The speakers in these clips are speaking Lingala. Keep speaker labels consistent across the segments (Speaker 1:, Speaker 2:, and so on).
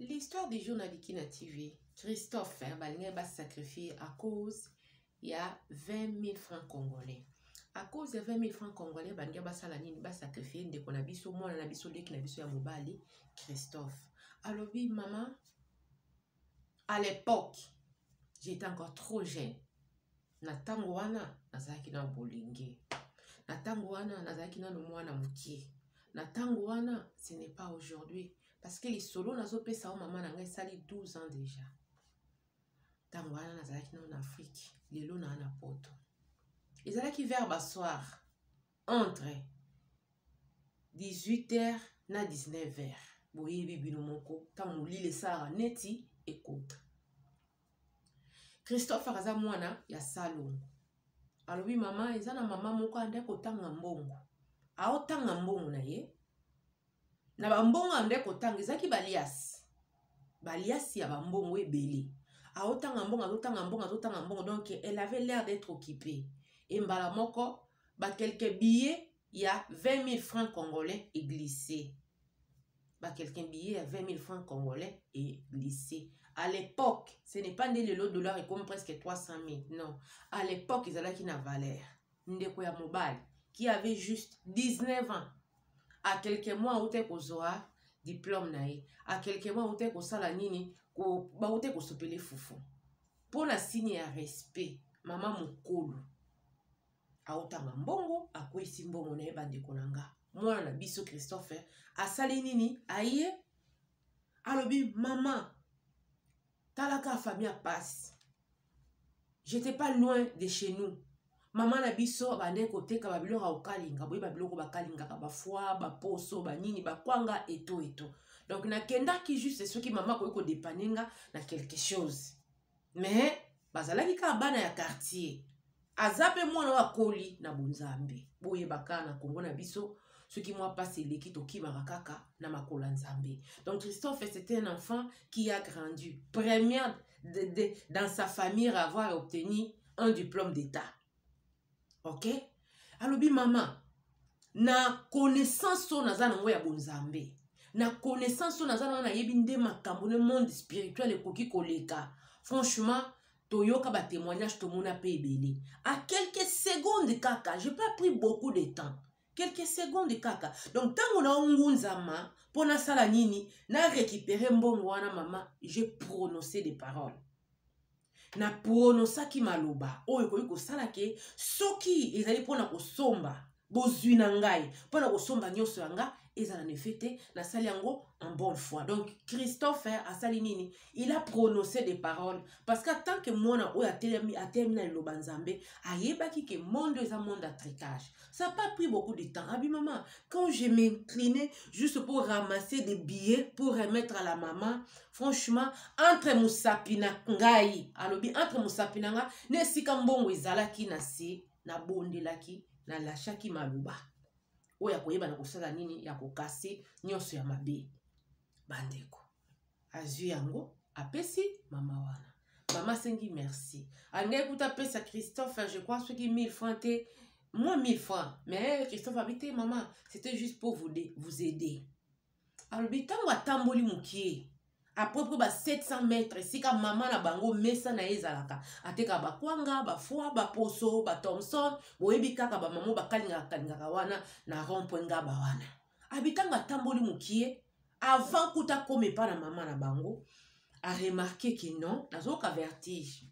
Speaker 1: L'histoire du jour na Dikina TV, Christophe hein, balingaki ba sacrifier à cause ya 20 000 francs congolais. À cause ya 20 000 francs congolais balingaki basala nini? Ba sacrifier ndeko na biso, mwana na biso, leki na biso ya mobali Christophe. Alobi mama, à l'époque, j'étais encore trop jeune. Na ntango wana nazalaki na bolenge. Na ntango wana nazalaki nano mwana moke. Na ntango wana, ce n'est pas aujourd'hui. Parce que lisolo nazopesa yo mama na ngai esali 12 ans déjà. Ntango wana nazalaki nano na Afrique, lelo naa na Poto. Ezalaki vers ba soir, entre 18h na 19h. Boyebi bino moko, ntango molili esalaka neti ekota. Christopher aza mwana ya Salongo. Alobi mama, eza na mama moko ande kotanga mbongo. Aotanga mbongo na ye. Na bambongo ande kotanga ezalaki baliasi. Baliasi ya bambongo ebele. Aotanga mbongo, azotanga mbongo, azotanga mbongo. Donc elle avait l'air d'être occupée. Et mbala moko ba quelques billets ya 20 000 francs congolais eglissé. Ba quelques billets ya 20 000 francs congolais eglissé. À l'époque, ce n'est pas nde lelo dollar ekomi presque 300 000. Non. À l'époque, ezalaki na valeur. Ndeko ya mobali qui avait juste 19 ans. À quelques mois aute kozwa diplôme na ye. À quelques mois aute kosala nini, baute kosopele fufu. Mpo na signe ya respect, mama mokolo aotanga mbongo, akweyisi mbongo na ye. Bandeko na nga, mwana na biso Christophe asali nini? Aye alobi mama, talaka famille ya pasi, j'étais pas loin de chez nous. Mama na biso bandeki koteka babiloko ya kokalinga, boye babiloko bakalingaka, bafoi, baposo, banini, bakwanga, eto eto. Donc nakendaki juste soki mama akoki kodepane nga na quelque chose. Mais bazalaki kaka bana ya quartier. Aza mpe mwana oyo akoli na bonzambe. Boyeba kaka na Kongo na biso, soki mwa pasi eleki, tokimaka kaka na makolo ya Nzambe. Donc Christophe, c'était un enfant qui a grandi première dans sa famille à avoir obtenu un diplôme d'état. Ok? Alobi mama, na connaissance oyo naza nango ya bonzambe, na connaissance oyo naza nango, nayebi nde makambo ne monde spirituel ekoki koleka. Franchement, toyoka ba témoignage, tomona pe ebele. À quelques secondes kaka, j'ai pas pris beaucoup de temps, quelques secondes kaka. Donc ntango na ongunzama mpo nasala nini, na récupérer mbongo wana, mama, j'ai prononcé des paroles. Na pronosaki maloba oyo ekoki kosala ke soki ezali mpona kosomba bozwi na ngai, mpona kosomba nyonso ya nga, ezala na effet te, nasali yango en bonne foi. Donc Christopher asali nini? Il a prononcé des paroles, parce que tant que mwana oyo atelemi, atelemi na liloba Nzambe, ayebaki ke monde eza monde ya tricage. Ça n'a pas pris beaucoup de temps. Abi maman, quand je m'inclinais juste pour ramasser des billets pour remettre à la maman, franchement, entre mosapi na ngai, alobi entre mosapi na nga na esika mbongo ezalaki na se, nabondelaki, nalashaki maloba oyo ya koyeba na kosala nini, ya kokase nyonso ya mabe. Bandeko, azwi yango, apesi mama wana. Mama asengi merci. Alingaki kuta apesa Christophe, je crois soki 1000 francs te, moins 1000 francs, mais Christophe abi te, mama, c'était juste pour vous aider. Alobi ntango atamboli mokie, à peu près ba 700 mètres, esika mama na bango mesa na ye ezalaka, atekaka bakwanga, bafoi, baposo, bathomson, boyebi kaka bamamo bakalingaka kalingaka wana na rond point Ngaba wana. Abi ntango atamboli mokie, avant kuta akoma epa na mama na bango, aremarke ke non, nazoyoka vertige.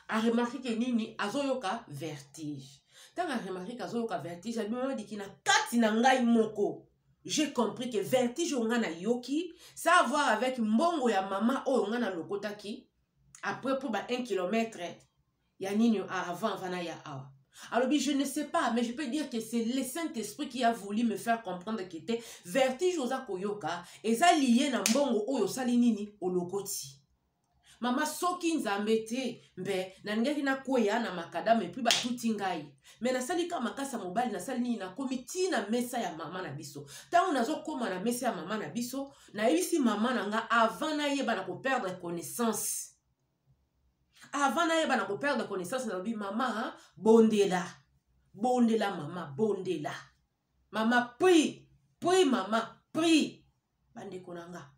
Speaker 1: Aremarke ke nini, azoyoka vertige. Ntango aremarke ke azoyoka vertige, abi mama Diki, na kati na ngai moko, j'ai compris que vertige oyo ngai nayoki, ça a voir avec mbongo ya mama oyo ngai nalokotaki après po ba 1 kilomètre ya nini avant avant ya awa. Alobi je ne sais pas, mais je peux dire que c'est le Saint-Esprit qui a voulu me faire comprendre que te vertige oza koyoka eza lié na mbongo oyo osali nini, olokoti. Mama, soki Nzambe te, mbe nalingaki nakweya na makadama epuis batuti ngai. Me nasali kaka makasi ya mobali, nasali nini, nakomi ti na mesa ya mama na biso. Ntango nazokóma na mesa ya mama na biso, nayebisi mama na nga, avant nayeba na koperdre connaissance, avant nayeba na koperdre connaissance, nalobi mama, bondela, bondela mama, bondela mama, prie, prie mama, prie. Bandeko na nga,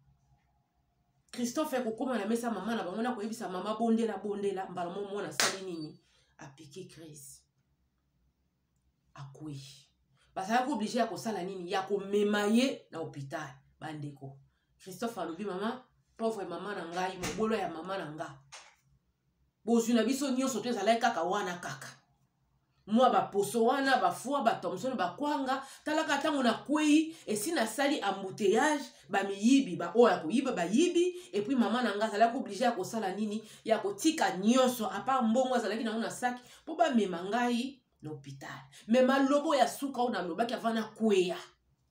Speaker 1: Christophe kokóma na mesa mama na bango na koyebisa mama bondela bondela, mbala mo mwana asali nini? Apiki crise, akwei. Bazalaki obligé ya kosala nini? Ya komema ye na hôpital. Bandeko, Christophe alobi: "Mama, pauvre mama na ngai, mobolo ya mama na nga, bozwi na biso nyonso to ezalaki kaka wana, kaka mwa baposo wana, bafwa, bathomson, bakwanga. Talaka ntango nakwei, esi nasali embouteillage, bamiyibi baoyo ya koyiba bayibi. Et puis mama na nga azalaki obligé ya kosala nini? Ya kotika nyonso à part mbongo azalaki nango na saki mpo bamema ngai na hôpital. Mais malobo ya suka oyo nalobaki avant nakweya,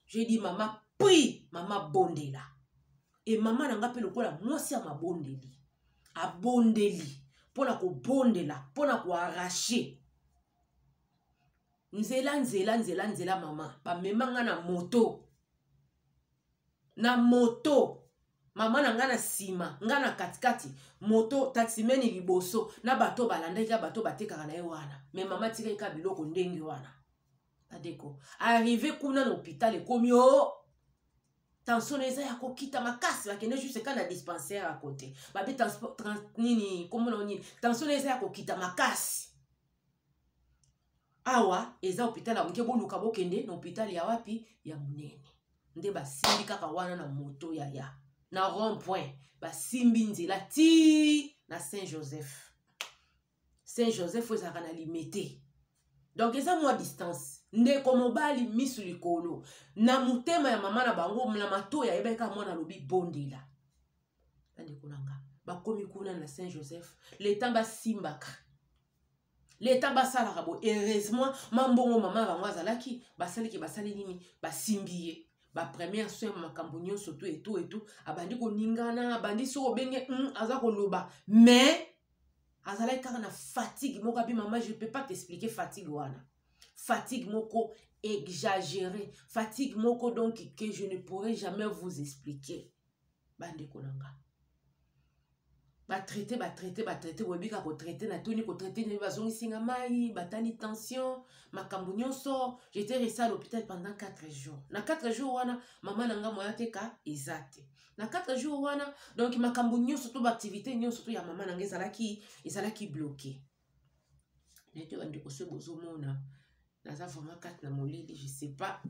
Speaker 1: je dis: 'Mama, prie, mama, bondela.' E mama na nga mpe lokola mwasi ya mabondeli, abondeli mpona kobondela, mpona koarracher nzela, nzela, nzela, nzela. Mama bamema nga na moto, na moto, mama na nga na nsima, nga na katikati moto, taximan liboso, na bato balandaki, ka bato batekaka na ye wana. Mais mama atikaki ka biloko ndenge wana. Bandeko, arrivé kuna na hôpital, ekomi o tension na eza ya kokita makasi. Bakende juste ka na dispensaire à côté, babi nini, komona nini, tension na eza ya kokita makasi. Awa eza hôpital ya moke, boluka bokende na hôpital ya wapi, ya monene." Nde basimbi kaka wana na moto, yaya, na rond point, basimbi nzela ti na Saint Joseph. Saint Joseph oyo ezalaka na Limete, donc eza mwa distance. Ndeko mobali misu likolo na motema ya mama na bango, na matoyi ayebaki kaka mwana alobi bondela. Bandeko na nga, bakomi kuna na Saint Joseph, leta basimbaka, leta basalaka bo. Heureusement, mambongo mama na bango azalaki, basaliki, basali nini, basimbi ye bapremière soin, makambo nyonso tu etu etu. Abandi koningana, abandi soki obenge aza koloba, mais azalaki kaka na fatigue moko. Abi: "Mama, je peux pas t'expliquer fatigue wana, fatigue moko exagéré, fatigue moko donc que je ne pourrais jamais vous expliquer." Bandeko na nga, batraite, batraite, batraite, boyebi kaka kotraite, natuni kotraite nde bazongisinga mai, batali tension, makambo nyonso. J'étais resté à l'hôpital pendant 4 jours. Na 4 jours wana, mama na nga moya teka eza te. Na 4 jours wana, donc makambo nyonso to baactivité nyonso to ya mama na nga ezalaki bloqué. Nete bandeko, soki bozomona naza vraiment kati na molili, je sais pas,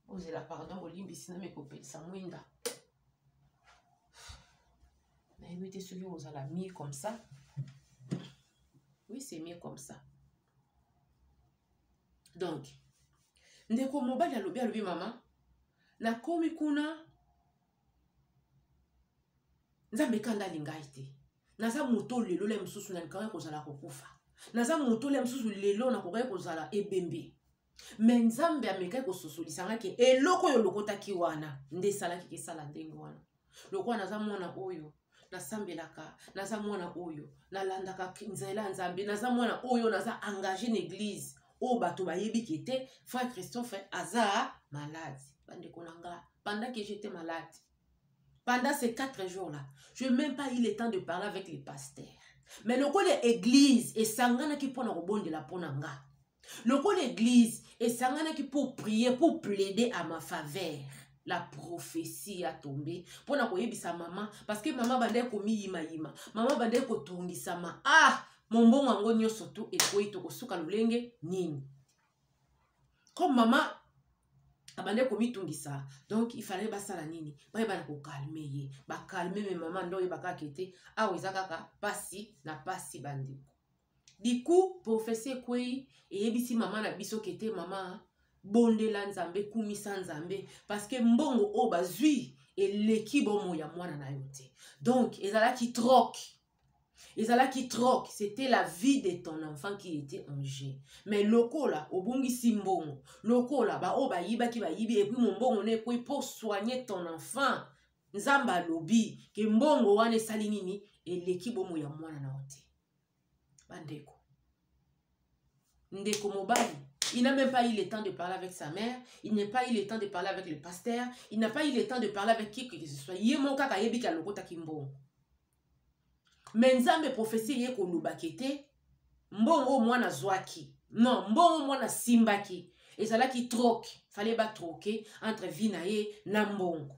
Speaker 1: ozela pardon, bolimbisi, na mekopelisa mwinda. Nayebi te soki kozala mieux comme ça. Oui, c'est mieux comme ça. Donc ndeko mobali alobi: "Mama, nakomi kuna, Nzambe kanda alingai te. Naza moto lelo le mosusu nalingaki kozala kokufa, naza moto le mosusu lelo nakokaki kozala ebembe. Mais Nzambe amekaki kososolisa ngaki eloko oyo olokotaki wana nde esalaki kesala ndenge wana. Lokola naza mwana oyo nasambelaka, naza mwana oyo nalandaka nzela ya Nzambe, naza mwana oyo naza engagé na église oyo bato bayebi ke te frère Christophe aza malade." Bandeko na nga, pendant que j'étais malade, pendant ces 4 jours là, je n'ai même pas eu le temps de parler avec les pasteurs. Mais lokola église esanganaki mpona kobondela mpo na nga, lokola église esanganaki pour prier, pour plaider à ma faveur, la prophétie a tombé mpona koyebisa mama, parce que mama bandaki komiyimayima, mama bandaki kotungisama: "Ah, mombongo yango nyonso tu ekwei, tokosuka lolenge nini?" Comme mama abandaki komitungisa, donc il fallait basala nini? Bayebana kocalmer ye. Bacalmer, mais mama nde oyeba kaka ete awa eza kaka pasi na pasi. Bandeko, diku prophétie ekwei, eyebisi mama na biso kete: "Mama, bondela Nzambe, kumisa Nzambe, parce que mbongo oyo bazwi eleki bomoi ya mwana na yo te. Donc ezalaki troc, ezalaki troc, c'était la vie de ton enfant qui était en jeu. Mais lokola obungisi mbongo, lokola baoyo bayibaki bayibi, et puis mombongo no ekwei pour soigner ton enfant, Nzambe alobi ke mbongo wana esali nini? Eleki bomoi ya mwana na yo te." Bandeko, ndeko mobali, il n'a même pas eu le temps de parler avec sa mère, il n'a pas eu le temps de parler avec le pasteur, il n'a pas eu le temps de parler avec qui que ce soit. Ye moko kaka ayebi ke alokotaki mbongo. Mais Nzambe, prophétie ye kolobaki te mbongo mwana azwaki, non, mbongo mwana asimbaki ezalaki troc, fallait batroquer entre vie na ye na mbongo.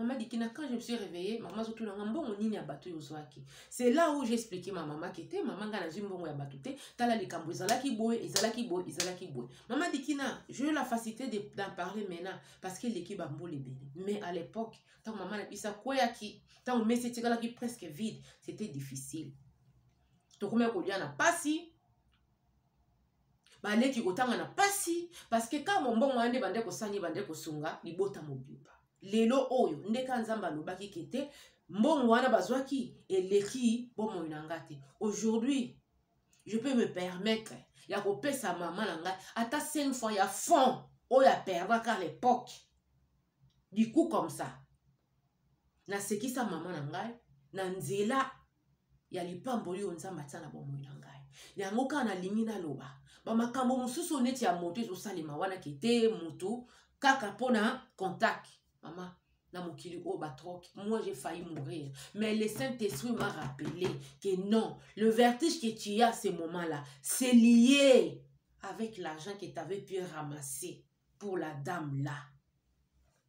Speaker 1: Mama Dikina, quand je me suis réveillée, maman azotuna nga mbongo nini ya bato oyo ozwaki. C'est là où j'ai expliqué ma maman que te mama nga nazwi mbongo ya bato te, tala likambo ezalaki boye, ezalaki boye, ezalaki boye. Mama Dikina, j'ai eu la facilité d'en parler maintenant parce que eleki bambula ebele. Mais à l'époque, ntango mama na biso akweyaki, ntango mesi etikalaki presque vide, c'était difficile. Tokomaki kolia na pasi, baleki kotanga na pasi, parce que kaka mombongo wana nde bande kosani bande kosunga libota mobimba. Lelo oyo nde kaka Nzambe alobaki ke te mbongo wana bazwaki eleki bomoi na nga te. Aujourd'hui je peux me permettre ya kopesa mama na ngai ata 5 fois ya fond oyo aperdaka à l'époque. Du coup comme ça nasekisa mama na ngai na nzela ya lipamboli oyo Nzambe atia na bomoi na ngai. Yango kaka nalingi naloba bamakambo mosusu neti ya moto ezosalema wana ke te motu kaka mpona contact. Mama, na mokili oyo batroke, moi j'ai failli mourir, mais le Saint-Esprit m'a rappelé que non, le vertige que tu as à ce moment-là, c'est lié avec l'argent que tu avais pu ramasser pour la dame là.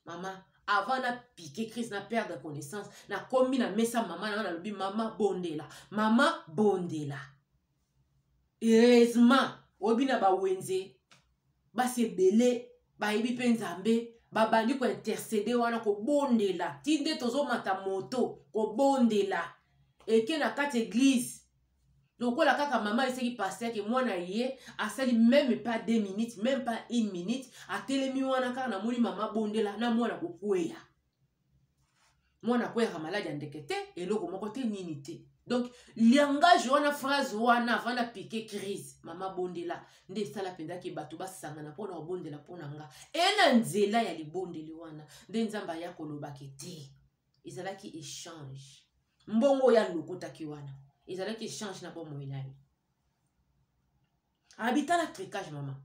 Speaker 1: Mama, avant na piquer crise, na perdre connaissance, na komi na mesa mama na nalobi mama bondela, mama bondela. Heureusement, oyebi na bawenze basi ebele bayebi mpe Nzambe, babandi kointercede wana kobondela ti nde tozomata moto kobondela eke na kati église. Lokola kaka mama eseki pasteur ke mwana ye asali même pas 2 minutes, même pas 1 minute, atelemi wana kaka namoni mama bondela na mwana kokweya. Mwana akweyaka maladi ya ndeke te, eloko moko te, nini te. Donc langage wana, phrase wana avant na piquer crise, mama bondela nde esala mpenza ke bato basangana mpona kobondela mpona nga. E na nzela ya libondeli wana nde Nzambe aya kolobaki te, ezalaki échange. Mbongo oyo alokotaki wana ezalaki échange na bomoi na ye. Abitala tricage mama,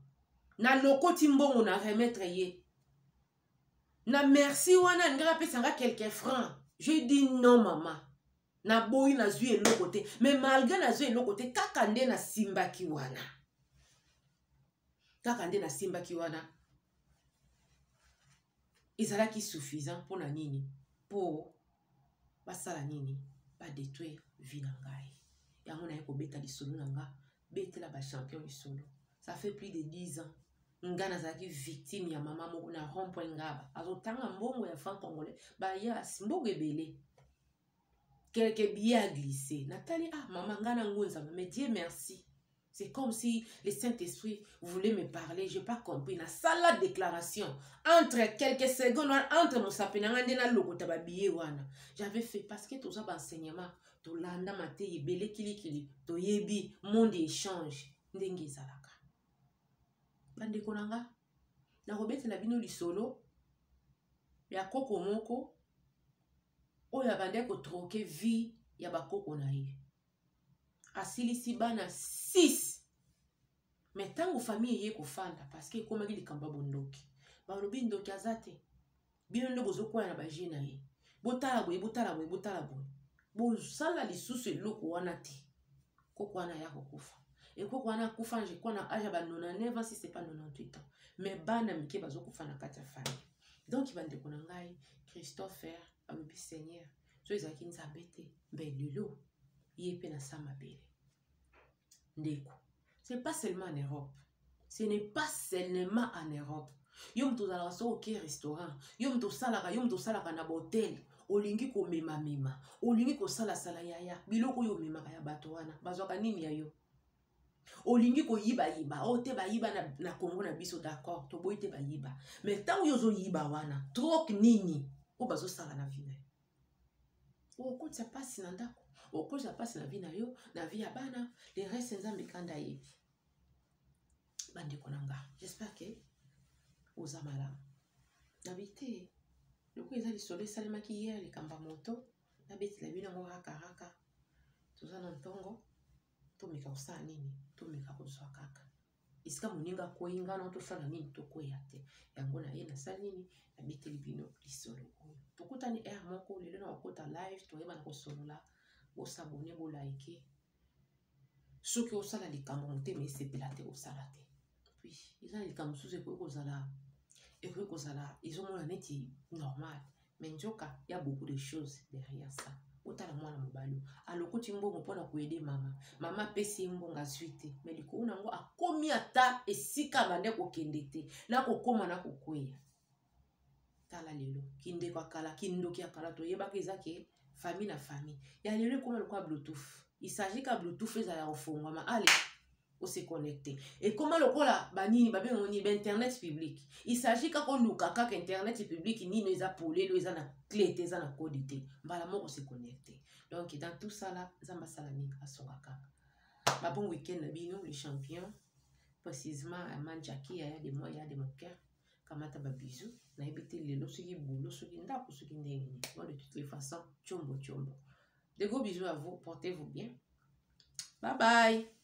Speaker 1: nalokoti mbongo na remettre ye na merci wana alingaki apesa nga quelques francs. Je dis non mama, naboyi, nazwi eloko te. Mais malgré nazwi eloko te, kaka nde nasimbaki wana, kaka nde nasimbaki wana ezalaki suffisant mpona nini? Mpo basala nini? Badétruire vie na ngai. Yango naye kobeta lisolo na nga, betela bachampion lisolo. Ça fait plus de 10 ans nga nazalaki victime ya mama moko na rond point Ngaba, azotanga mbongo ya franc congolais, bayasi mbongo ebele, quelques billets à glisser. Natali, ah mama nga na ngunzama, mais Dieu merci, c'est comme si le Saint-Esprit voulait me parler, j'ai pas compris. Na sala déclaration entre quelques secondes entre mosapi na nga nde nalokota ba billet wana. J'avais fait parce que toza ba enseignement, tolanda mateyi ebele kilikili, toyebi monde échange ndenge ezalaka. Bandeko na nga, nakobetela bino lisolo ya koko moko oyo abandaki kotroke vie ya bakoko na ye. Asilisi bana 6. Mais ntango famille eye kofanda, parce que ekomaki likambo ya bondoki, balobi ndoki aza te, bino nde bozokwaya na baje na ye, botala boye, botala boye, botala boye, bosala lisusu eloko wana te. Koko wana ya kokufa, ekoko wana akufa je crois na age ya ba 99 ans, si c'est pas 98 ans. Mais bana mike bazokufa na kati ya famille. Donc bandeko na ngai, Christopher alobi Seigneur, so ezalaki Nzambe te, mbe lelo ye mpe na sa mabele. Ndeko, c'est pas seulement en Europe, ce n'est pas seulement en Europe. Yo moto ozalaka soki oke restaurant, yo moto osalaka, yo moto osalaka na bahotel, olingi komemamema, olingi kosalasala yaya biloko oyo omemaka ya bato wana bazwaka nini ya yo, olingi koyibayiba oyo te bayiba na Congo na biso, d'accord, toboyi te bayiba, mais ntango yo ozoyiba wana troc nini oyo bazosala na vie na yo? Okotisa mpasi na ndako, okotisa mpasi na vie na yo, na vie ya bana, le reste Nzambe kanda ayebi. Bandeko na nga, j'espère que oza malamu. Nabi te lokola eza lisolo esalemaki hier, likambo ya moto, nabetela bino yango rakaraka. Toza na ntongo, tomeka kosala nini? Tomeka kozwa kaka esika moninga akwei, nga na tosala nini? Tokweya te. Yango na ye nasali nini? Nabeteli bino lisolo oyo. Tokutani heure moko lelo na kokota live, toyebana kosolola. Bosabone, bolike. Soki osala likambo motema esepela te, osala te. Puis eza na likambo mosusu ekoki kozala, ekoki kozala ezomona neti normal. Mais nzoka ya beaucoup de choses derrière ça. Otala mwana mobali alokoti mbongo mpona koyede mama, mama apesi ye mbongo azwi te, me likolo na yango akomi ata esika abande kokende te, na kokóma na kokweya. Tala lelo kindeko ya kala, kindoki ya kala toyebaka eza ke famille na famille, ya lelo ekóma lokola bluetooth. Il s'agit ka bluetooth ezala ya kofongwama, ale ose connecte. Ekóma lokola banini babengango nini, bainternet public. Il s'agit kaka oluka kaka internet public nini eza polele, eza na clé te, eza na code te, mbala moko se connecte. Donc dans tout ça là, Nzambe asala nini? Asonga kaka. Ba bon week-end na bino, les champions, précisément Manjaki, yaya de moi, yaya de mon cœur. Kamata ba bisous. Nayebi te lelo soki boulot, soki ndako, soki ndenge nini. Bon, de toutes les façons, tchombo tchombo, de gros bisous à vous, portez-vous bien, bye bye.